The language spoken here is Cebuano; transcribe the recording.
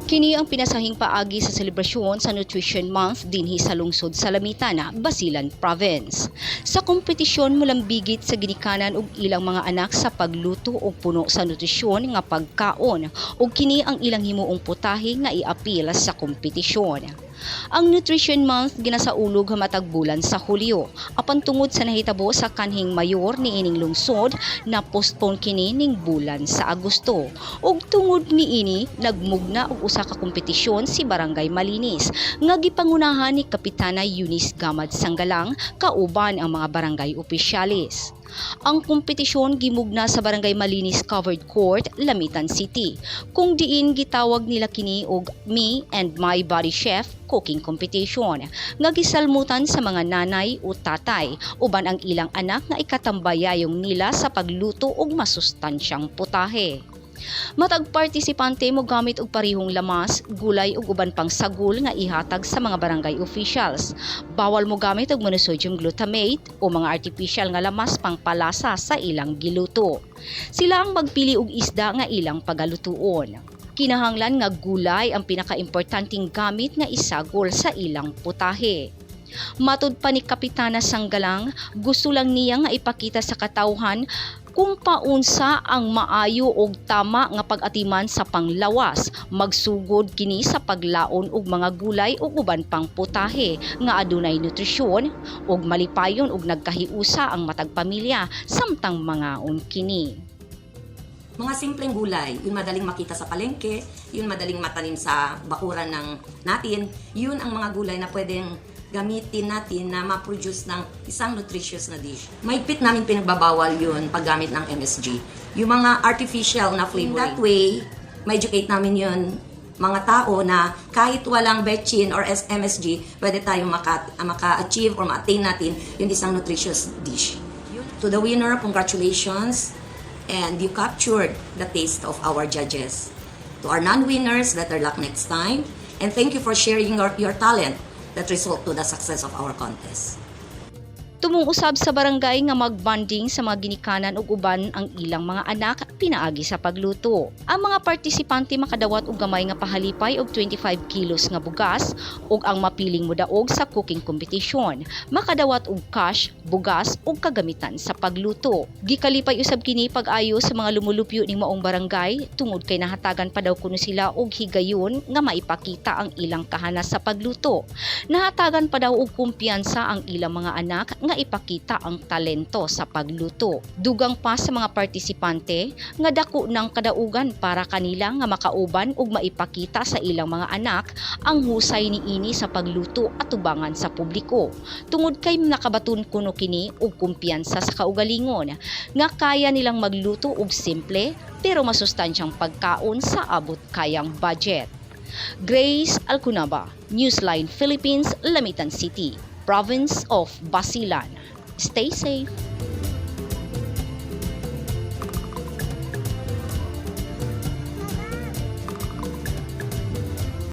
Kini ang pinasahing paagi sa selebrasyon sa Nutrition Month dinhi sa lungsod sa Lamitan, Basilan Province. Sa kompetisyon, mulambigit sa ginikanan ug ilang mga anak sa pagluto og puno sa nutrisyon nga pagkaon, ug kini ang ilang himuong putahe nga iapil sa kompetisyon. Ang Nutrition Month ginasaulog hamatag bulan sa Hulyo. Apan tungod sa nahitabo sa kanhing mayor niining lungsod, na postpone kini ning bulan sa Agosto. Ug tungod niini, nagmugna og usa ka kompetisyon si Barangay Malinis nga gipangunahan ni Kapitana Eunice Gamad Sanggalang kauban ang mga barangay opisyalis. Ang kompetisyon gimugna sa Barangay Malinis Covered Court, Lamitan City, kung diin gitawag nila kini og Me and My Body Chef Cooking Competition nga gisalmutan sa mga nanay o tatay uban ang ilang anak nga ikatambayayong nila sa pagluto og masustansyang putahe. Matag partisipante mo gamit og parihong lamas, gulay ug uban pang sagol nga ihatag sa mga barangay officials. Bawal mo gamit og monosodium glutamate o mga artificial nga lamas pangpalasa sa ilang giluto. Sila ang magpili og isda nga ilang pagalutuon. Kinahanglan nga gulay ang pinakaimportanteng gamit nga isagol sa ilang putahe. Matud pa ni Kapitana Sanggalang, gusto lang niya nga ipakita sa katawhan kung paunsa ang maayo og tama nga pag-atiman sa panglawas. Magsugod kini sa paglaon og mga gulay ug uban pang putahe nga adunay nutrisyon, ug malipayon og nagkahiusa ang matag pamilya samtang mangaon kini. Mga simpleng gulay, yun madaling makita sa palengke, yun madaling matanim sa bakuran ng natin, yun ang mga gulay na pwedeng gamitin natin na ma-produce ng isang nutritious na dish. Mahigpit namin pinagbabawal yun paggamit ng MSG. Yung mga artificial na flavor. In that way, ma-educate namin yun mga tao na kahit walang betchin or MSG, pwede tayong maka-achieve or ma-attain natin yung isang nutritious dish. To the winner, congratulations! And you captured the taste of our judges. To our non-winners, better luck next time. And thank you for sharing your talent that result to the success of our contest. Tumong usab sa barangay nga magbanding sa mga ginikanan ug uban ang ilang mga anak pinaagi sa pagluto. Ang mga partisipante makadawat og gamay nga pahalipay og 25 kilos nga bugas, ug ang mapiling modaog sa cooking competition makadawat og cash, bugas ug kagamitan sa pagluto. Gikalipay usab kini pag-ayo sa mga lumulupyo ning maong barangay tungod kay nahatagan pa daw kuno sila og higayon nga maipakita ang ilang kahanas sa pagluto. Nahatagan pa daw og kumpiyansa ang ilang mga anak nga ipakita ang talento sa pagluto. Dugang pa sa mga partisipante nga dako ng kadaugan para kanila nga makauban ug maipakita sa ilang mga anak ang husay niini sa pagluto atubangan sa publiko. Tungod kay nakabaton kuno kini og kumpiyansa sa kaugalingon nga kaya nilang magluto og simple pero masustansyang pagkaon sa abot kayang budget. Grace Alcunaba, Newsline Philippines, Lamitan City, Province of Basilan. Stay safe.